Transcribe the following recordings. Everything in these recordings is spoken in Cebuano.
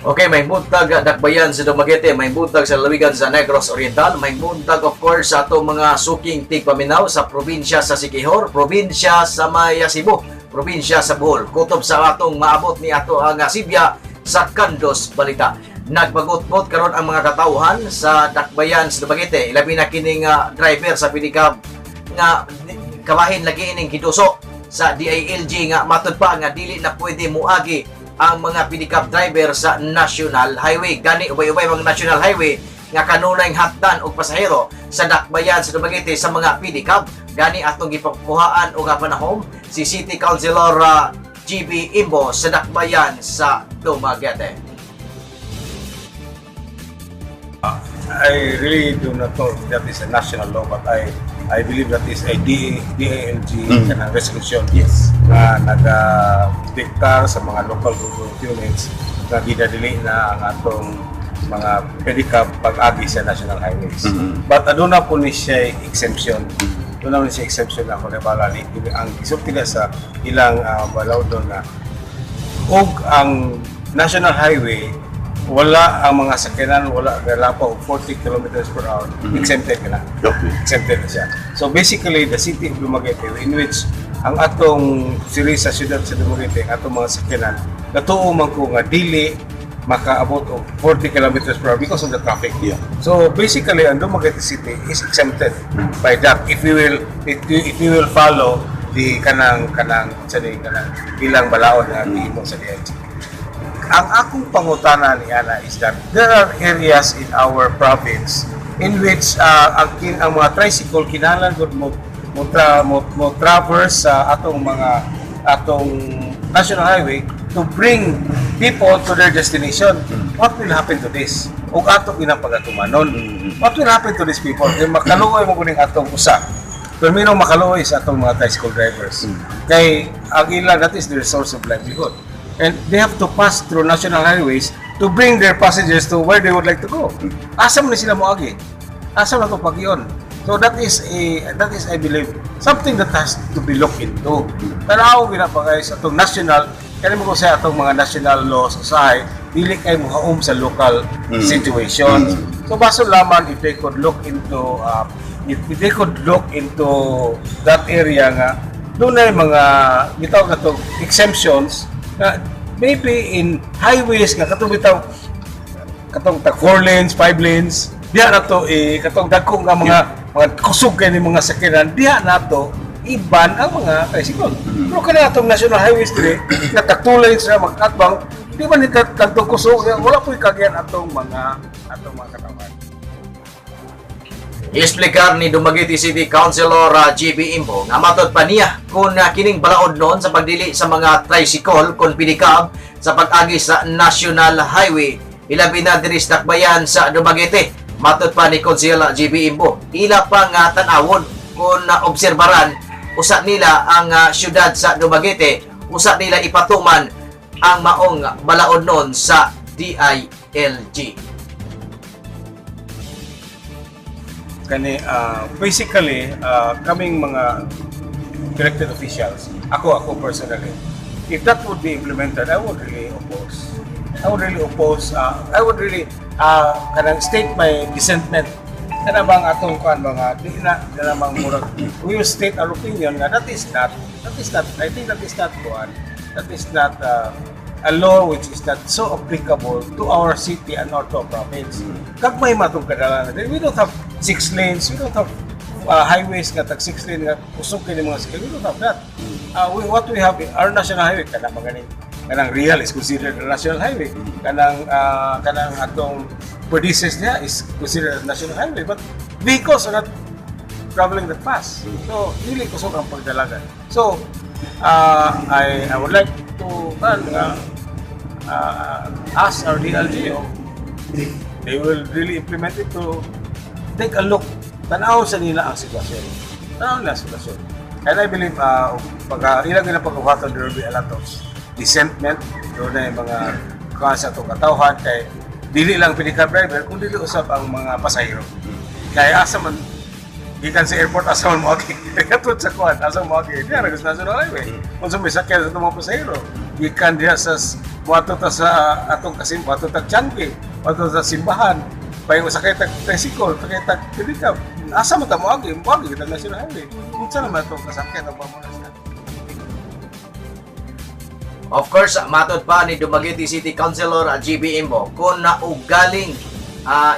Okay, may buntag, Dakbayan sa Dumaguete, may buntag sa lalawigan sa Negros Oriental, may buntag, of course, sa atong mga suking tigpaminaw sa probinsya sa Siquijor, probinsya sa Maya Cebu, probinsya sa Bohol. Kutob sa atong maabot ni ato ang Sibya sa Kandos Balita. Nagbagot-got karon ang mga katawhan sa Dakbayan sa Dumaguete, ilabi na kining driver sa pedicab nga kabahin lagi ining giduso sa DILG nga matud pa nga dili na pwede muagi ang mga pedicab driver sa National Highway. Gani ubay-ubay mga National Highway nga kanunay hatdan og pasahero sa Dakbayan sa Dumaguete sa mga pedicab. Gani atong gipakuhaan og panahom si City Councilor GB Imbo sa Dakbayan sa Dumaguete. I really do not know if that is a national law, but I believe that is a DILG kanang resolution nga naga-diktar sa mga local government units na gidadili na ang atong mga pedicab pag-agi sa national highways. But aduna po ni siya exemption. Aduna po ni siya exemption na ako nabala ni ang gisulti na sa ilang balaod doon na og ang national highway, wala ang mga sakyanan, wala galapaw og 40 kilometers per hour, exempted ka na. Exempted na siya. So basically, the city of Dumaguete, in which ang atong siri sa siyudad sa Dumaguete, ang atong mga sakyanan, natuo man ko nga dili makaabot og 40 kilometers per hour because of the traffic. So basically, ang Dumaguete City is exempted by that if we will follow the kanang sa di kanang ilang balaod nga gihimo sa DILG. Ang akong pangutana ni ana is that there are areas in our province in which ang mga tricycle kinahanglan gud mo traverse sa atong mga atong national highway to bring people to their destination. What will happen to this? Ug ato ginang pagatumanon. What will happen to these people? Kay makaluoy mo kuning atong usa. Pero minong makaluoy sa atong mga tricycle drivers. Kay ang ilan, that is their source of livelihood. And they have to pass through national highways to bring their passengers to where they would like to go. Asa man ni sila moagi? Asa man to pagyon? So that is, I believe, something that has to be looked into. Tanaw gina pa guys atong national kani mo ko sa atong mga national laws, usahay dili kay mohaom sa local situation. So baso lamang if they could look into that area nga dunay mga gitawag na to exemptions nga maybe in highways nga katong bitaw katong tag 4 lanes, 5 lanes, diha na to eh, katong dagko nga mga kusog kay ni mga sakyanan, diha na to iban ang mga tricycle. Pero kani atong national highways diri nga tag 2 lanes na mag-atbang, di ba ni tagtong kusog, wala po'y kagyan atong mga katawhan. Iexplikar ni Dumaguete City Councilor GB Imbo nga matod pa niya kung kining balaod noon sa pagdili sa mga tricycle kon pedicab sa pag-agi sa National Highway, ilabi na diri sa Dakbayan sa Dumaguete. Matod pa ni Konsehal GB Imbo, ila pa nga tan-awon kung obserbaran usa nila ang syudad sa Dumaguete, usa nila ipatuman ang maong balaod noon sa DILG. Kani basically kaming mga elected officials, ako personally, if that would be implemented, I would really oppose. I would really oppose, I would really kanang state my dissentment. Kana bang atong kuan mga di na di na bang murag we will state our opinion nga that is not, I think that is not kuan, that is not a law which is not so applicable to our city and or to our province. Kag may matong kadala na. We don't have six lanes, we don't have highways nga tag six lane nga kusog kini mga sakyan. We don't have that. What we have, our national highway, kanang mga kanang Real is considered a national highway. Kanang atong Perdices niya is considered a national highway. But vehicles are not traveling that fast. So, dili kusog ang pagdalagan. So, I would like to ask our DILG if they will really implement it to take a look. Tanaw sa nila ang sitwasyon. Tanaw nila ang sitwasyon. And I believe, pag ilang ilang pagkawaton, there will be a lot of resentment. Doon na yung mga kuha sa itong katawhan kay dili lang pedicab driver, kung dili usab ang mga pasahero. Kaya asa man gikan sa airport, asa man moagi? Katulad sa kuan, asa mo agi? Diya ra sa national highway. Kung sa may sakyan sa itong mga pasahero. Gikan diha sa moadto ta sa atong kasim, moadto ta tiangge, moadto sa simbahan. Pahingo sakay tag tricycle, sakay tag pedicab. Asa man ta moagi? Moagi kita national highway. Unsa naman atong kasakyan ang mo na siya? Of course, matod pa ni Dumaguete City Councilor GB Imbo, kung naugaling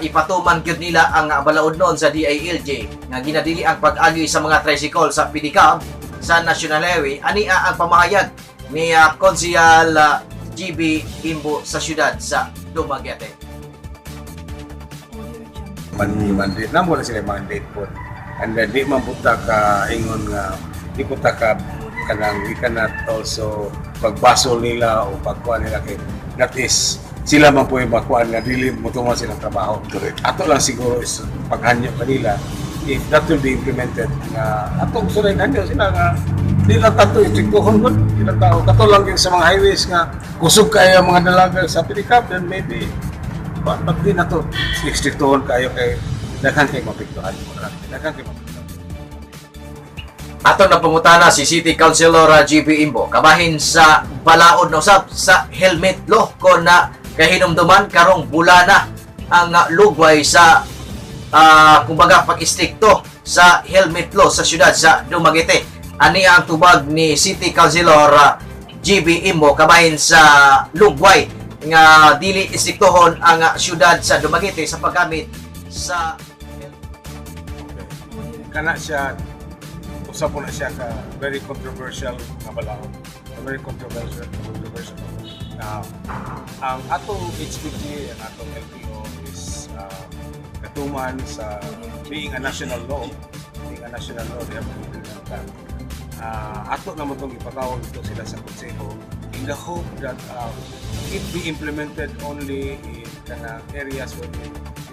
ipatuman gyud nila ang balaod noon sa DILG nga ginadili ang pag-agi sa mga tricycle sa pedicab sa National Highway, ania ang pamahayag ni Konsehal GB Imbo sa syudad sa Dumaguete. Man mandate na mo na sila mandate po, and then di man puta ka ingon nga di puta ka kanang we cannot also pagbasol nila o pagkuan nila kay that is sila man po yung makuan nga dili mo tuman silang trabaho. Correct. Ato lang siguro is paghanyo kanila if that will be implemented nga atong sulay hanyo sila nga di lang tanto istriktohon gud di lang tao kato lang gyud sa mga highways nga kusog kayo ang mga dalaga sa pedicab, then maybe but di na to istriktohon kayo kay daghan kay mapiktuhan, daghan kay mapiktuhan. Atong napangutana si City Councilor GB Imbo kabahin sa balaod na usab sa helmet law kon na kahinumduman karong bulana ang lugway sa kumbaga pag-istrikto sa helmet law sa syudad sa Dumaguete. Ani ang tubag ni City Councilor GB Imbo kabahin sa lugway nga dili istriktohon ang syudad sa Dumaguete sa paggamit sa Kana siya, usa po na siya ka very controversial nga balaod, very controversial. Ang atong HPG, ang atong LTO is katuman sa being a national law. Being a national law, they have to implement that. Ato naman itong ipatawag ito sila sa konseho in the hope that it be implemented only in kanang areas where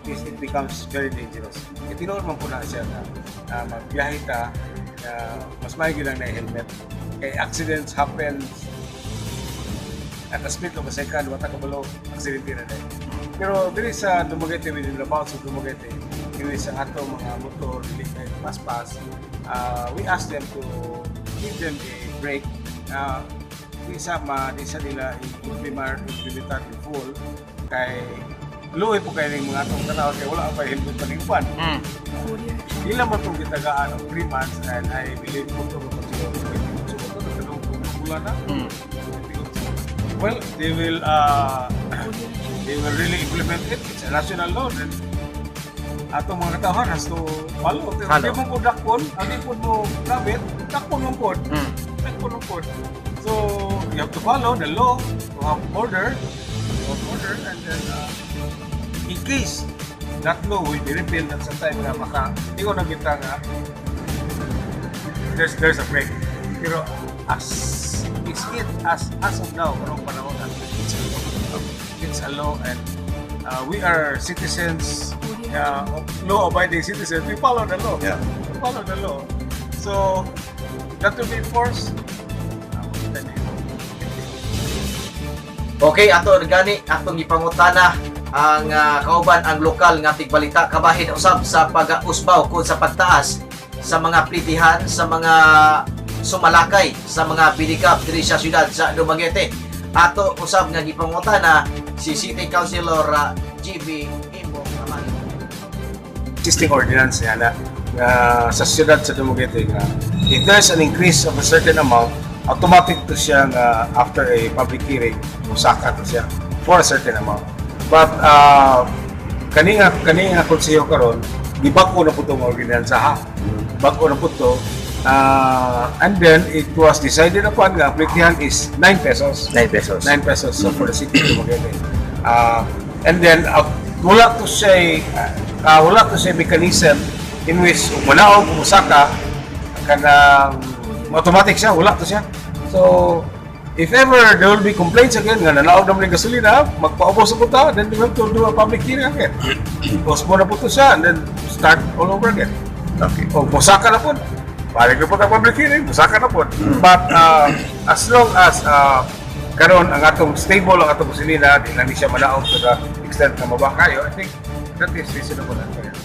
it becomes very dangerous. Itinuod man po na siya na magbiyahe ta na mas maigi lang na helmet. Kay accidents happen at a split of a second, wala ka kabalo, aksidente na din. Pero diri sa Dumaguete, within the bounds of Dumaguete, diri sa ato mga motor, dili kay paspas, we ask them to give them a break. Di sa nila i-implement implementar in full kay luoy po kay ning mga atong tanaw kay wala pa helmet pa ning uban. Ila man itong gitagaan og 3 months and I believe po ito siguro 28 ito, nagtanong kung bulan na. 28. Well, they will really implement it. It's a national law. Then atong mga katawhan has to follow. Pero Follow. di mo ko dakpon, ang di po mo labit, dakpon mo pod. Dakpon mo pod. So, you have to follow the law to have order, to have order, and then in case that law will be repealed at some time na maka, di ko nakita nga there's a break. Pero as is it as of now, karong panahon na it's a law. It's a law and we are citizens, law-abiding citizens. We follow the law. We follow the law. So that will be enforced. Okay, ato gani atong gipangutana ang kauban ang lokal nga tigbalita kabahin usab sa pag-usbaw kun sa pagtaas sa mga plitihan sa mga sumalakay sa mga pedicab diri sa syudad sa Dumaguete. Ato usab nga gipangutana si City Councilor GB Imbo Amani. Existing ordinance niya na nga sa siyudad sa Dumaguete nga if there's an increase of a certain amount, automatic to siya nga after a public hearing, musaka to siya for a certain amount. But kani nga konseho karon, gibag-o na po itong ordinansa ha. Bag-o na po to. And then it was decided upon nga ang plitihan is 9 pesos. 9 pesos. 9 pesos, so for the city of Dumaguete. And then wala to siya mechanism in which manaog musaka kanang automatic siya, wala to siya. So if ever there will be complaints again nga nanaog naman yung gasolina, magpaubos sa puta, then we have to do a public hearing again. Usbo na po to siya and then start all over again. O musaka na po. Balik na po ang public hearing, musaka na po. But as long as karon ang atong stable ang atong gasolina, di lang ni siya manaog to the extent na maba kayo, I think that is reasonable and fair.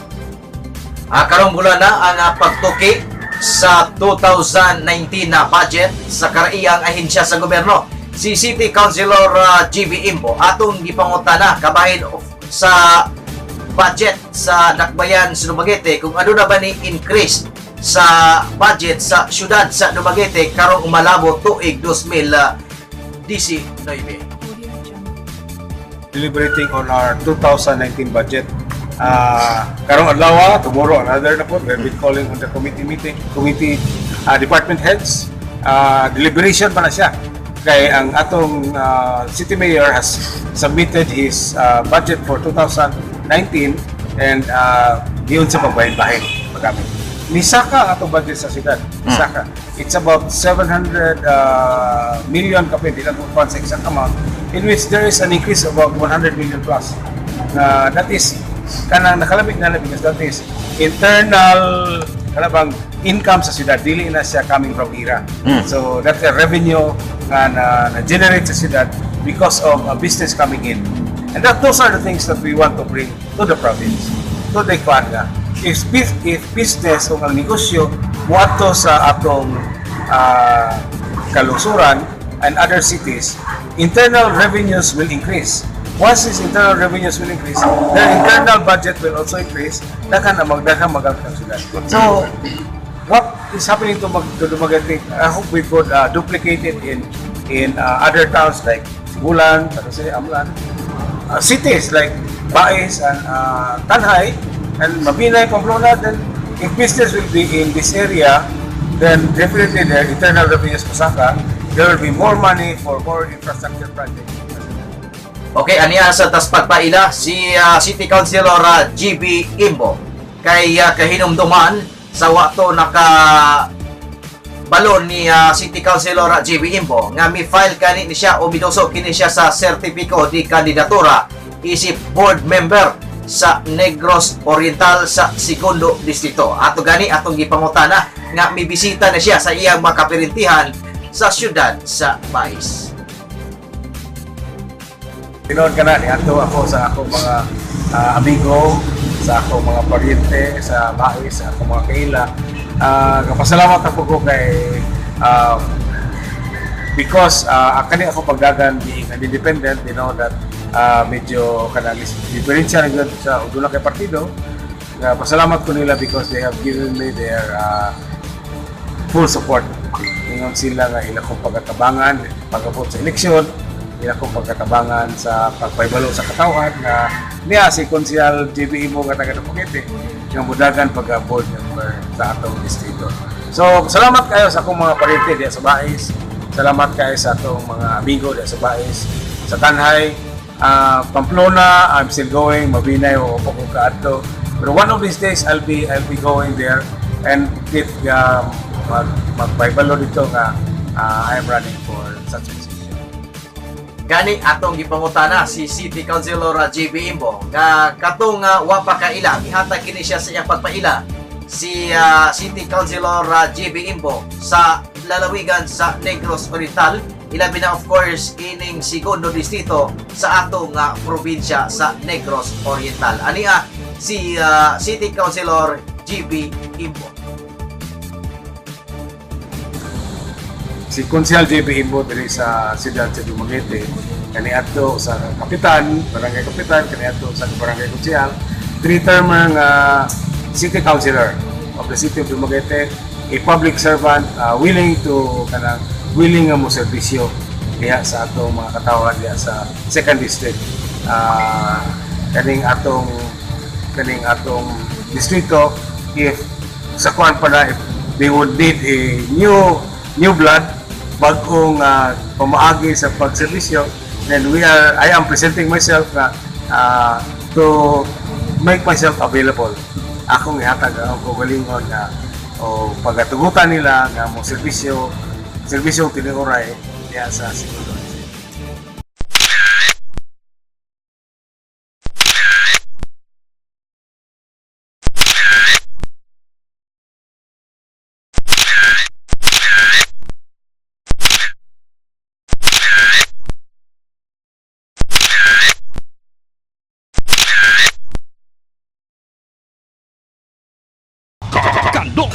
Karong bulan na ang pagtuki sa 2019 na budget sa karaiyang ahensya sa gobyerno. Si City Councilor GB Imbo atong gipangutana kabahin sa budget sa Dakbayan sa Dumaguete, kung ano na ba ni increase sa budget sa syudad sa Dumaguete karong umalabo tuig 2019. Deliberating on our 2019 budget. Karong adlaw, tomorrow another na po. We've been calling on the committee meeting, committee department heads. Deliberation pa na siya. Kay ang atong city mayor has submitted his budget for 2019 and giyon sa pagbahin-bahin paggamit. Nisaka ang atong budget sa syudad. Nisaka. It's about 700 million kapin, di lang ko sa exact amount, in which there is an increase of about 100 million plus. Na that is kanang nakalamig na because that is internal kanang income sa syudad, dili na siya coming from IRA. So that's a revenue nga na generate sa syudad because of a business coming in. And that those are the things that we want to bring to the province. To the kwan nga. If business o ang negosyo moadto sa atong kalusuran and other cities, internal revenues will increase. Once these internal revenues will increase, their internal budget will also increase. Daghan ang magdaghang magamit ang syudad. So, what is happening to Dumaguete, I hope we could duplicate it in other towns like Sibulan, San Jose, Amlan, cities like Bais and Tanjay, and Mabinay, Pamplona. Then if business will be in this area, then definitely their internal revenues mosaka, there will be more money for more infrastructure projects. Okay, aniya sa tas pagpaila si City Councilor GB Imbo kay kahinumduman sa wato naka balon ni City Councilor GB Imbo nga mi file kani ni siya o miduso kini siya sa sertipiko di kandidatura isip board member sa Negros Oriental sa Segundo Distrito. Ato gani atong gipangutana nga mibisita na siya sa iyang makapirintihan sa syudad sa Bais. Tinuod ka na, niadto ako sa akong mga amigo, sa akong mga paryente, sa Bais, sa akong mga kaila. Kapasalamat ako ko kay because kani ako pagdagan being an independent, you know that medyo kanang diferensya na gyud sa duna kay partido. Pasalamat ko nila because they have given me their full support. Ingon sila nga ila kong pagkatabangan pag-abot sa eleksyon, ila kong pagkatabangan sa pagpahibalo sa katawhan nga niya si Konsehal JB Imbo nga taga Dumaguete nga mudagan pagka board member sa atong distrito. So, salamat kayo sa akong mga paryente diya sa Bais. Salamat kayo sa atong mga amigo diya sa Bais, sa Tanjay, Pamplona, I'm still going, Mabinay o pa ko kaadto. Pero one of these days I'll be going there and if magpahibalo dito nga I am running for such a position. Gani atong gipangutana si City Councilor JB Imbo nga katong wa pa kaila, gihatag kini siya sa iyang pagpaila si City Councilor JB Imbo sa lalawigan sa Negros Oriental, ilabi na of course ining segundo distrito sa atong probinsya sa Negros Oriental. Ania si City Councilor GB Imbo. Si Konsehal JB Imbo diri sa siyudad sa Dumaguete kaniadto sa kapitan, barangay kapitan, kaniadto sa barangay konsehal, three-termer nga city councilor of the city of Dumaguete, a public servant willing to kanang willing nga mo serbisyo diha sa atong mga katawhan diha sa second district. Kaning atong distrito, if sa kuan pa na, if they would need a new blood, bagong pamaagi sa pagserbisyo, then we are I am presenting myself na to make myself available. Akong ihatag ang kaugalingon nga o pagatugutan nila nga mo serbisyo, serbisyo tinuoray diha sa segundo district. Kandok.